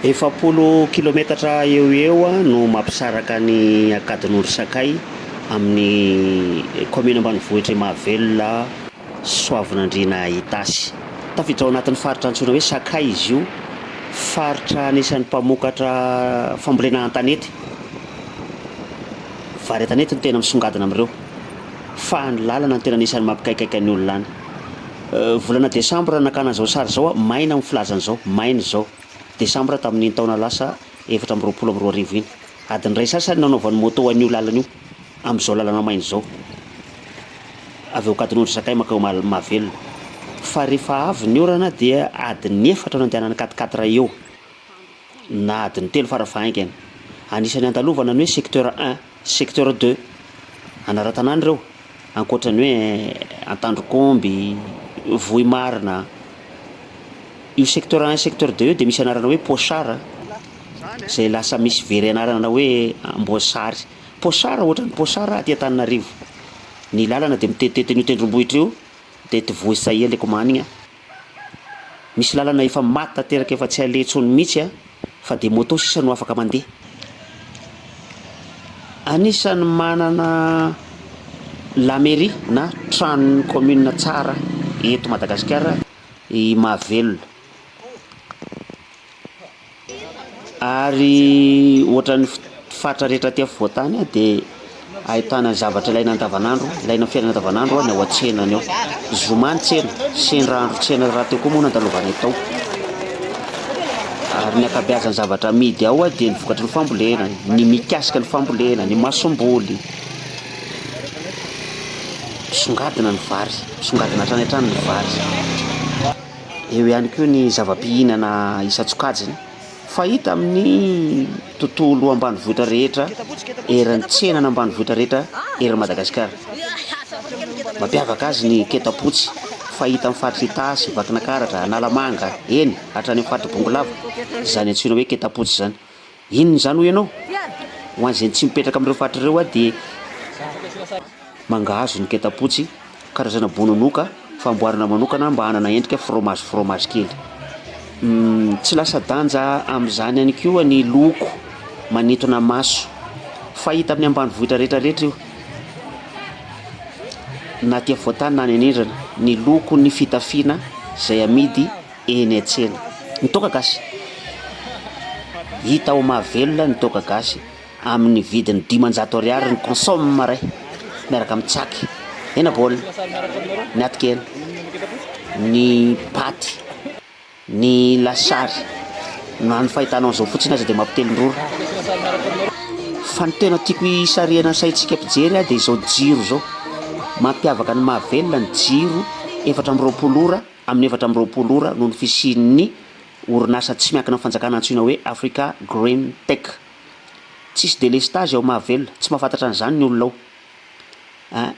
40 kilometatra eo ho eo no mampisaraka ny Ankadinondry Sakay amin'ny kaominina ambanivohitr'i Mahavelona Soavinandriana Itasy. Tafiditra ao anatin'ny faritra antsoina hoe Sakay izy io, faritra anisan'ny mpamokatra fambolena an-tanety. Vary an-tanety no tena misongadina amin'ireo, fa ny lalana no tena anisan'ny mampikaikaika ny olona any. Volana desambra nakana an'izao sary izao, maina ny filazana izao, maina izao. Desambra tamin'iny taona lasa 2024 iny. Adiny iray sasany nanaovan'ny moto an'io lalana io, amin'izao lalana maina izao. Avy eo Ankadinondry Sakay mankao Mahavelona. Fa rehefa avy ny orana dia adiny efatra no andehanan'ny quatre quatre eo. Na adiny telo farafahaingany. Anisan'ny andalovana ny hoe secteur un, secteur deux. Anaran-tanàna ireo. Ankoatra ny hoe Antandrokomby, Vohimarina. Io secteur un, secteur deux io dia misy anarana hoe Pochard, izay lasa misy very anarana hoe Amboasary. Pochard ohatran'ny Pochard aty Antananarivo. Ny lalana dia mitetitety an'io tendrombohitra io, dia Tovohisaia Lekomanigna. Misy lalana efa maty tanteraka efa tsy aleha intsony mihitsy an, fa dia moto sisa no afaka mandeha. Anisan'ny manana la mairie na tranon'ny commune tsara eto Madagasikara i Mahavelona. Ary ohatran'ny faritra rehetra aty afovoan-tany dia ahitana ny zavatra ilaina andavanandro, ilaina amin'ny fiainana andavanandro ny ao an-tsenany ao. Zoma ny tsena, sendra andro tsena rahateo koa moa nandalovanay tao. Ary ny ankabeazan'ny zavatra amidy ao dia ny vokatry ny fambolena, ny mikasika ny fambolena, ny masomboly. Misongadina ny vary, misongadina hatrany hatrany ny vary. Eo ihany koa ny zava-pihinana isan-tsokajiny fahita amin'ny tontolo ambanivohitra rehetra eran'ny tsenan'ambanivohitra rehetra eran'i Madagasikara. Mampiavaka azy ny ketapotsy fahita amin'ny faritr'i Itasy, Vakinankaratra, Analamanga, eny hatrany amin'ny faritr'i Bongolava izany antsoina hoe ketapotsy izany. Inona izany hoy ianao? Ho an'izay tsy mipetraka amin'ireo faritra ireo dia mangahazo ny ketapotsy, karazana bononoka famboarana manokana mba hanana endrika fromage fromage kely. Tsy lasa-danja amin'izany ihany koa ny loko manintona maso fahita amin'ny ambanivohitra rehetra rehetra io, na aty afovoan-tany na any an'indrana, ny lokon'ny fitafiana izay amidy eny an-tsena. Ny toaka gasy. Hita ho mahavelona ny toaka gasy amin'ny vidiny 500 ariary ny consomme iray miaraka amin'ny tsaky, hena baolina, ny atikena, ny paty, ny lasary. Na ny fahitanao an'izao fotsiny aza dia mampitelin-drora. Fa ny tena tiako hisarihana ny saintsika mpijery dia izao jiro izao. Mampiavaka ny mahavelona ny jiro 24 ora amin'ny 24 ora noho ny fisian'ny orinasa tsy miankina amin'ny fanjakana antsoina hoe Africa Green Tech. Tsisy délestage ao Mahavelona, tsy mahafantatra an'izany ny olona ao. An,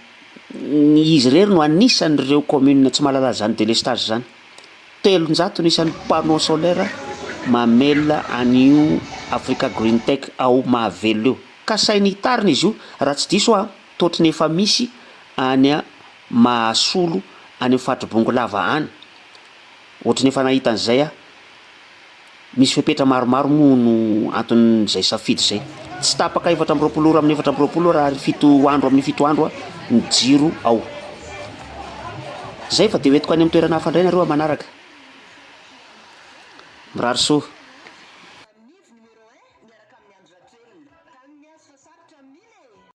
izy irery no anisan'ireo commune tsy mahalala an'izany délestage izany. 300 ny isan'ny panneau solaire mamelona an'io Africa Green Tech ao Mahavelona io. Kasainy hitarina izy io, raha tsy diso aho, toa ohatry ny efa misy any Mahasolo any amin'ny faritry Bongolava any. Ohatry ny efa nahita an'izay aho. Misy fepetra maromaro moa no anton'izay safidy izay. Tsy tapaka 24 ora amin'ny 24 ora ary 7 andro amin'ny 7 andro ny jiro ao. Izay fa dia hoentiko any amin'ny toerana hafa indray nareo amin'ny manaraka. Mirary soa.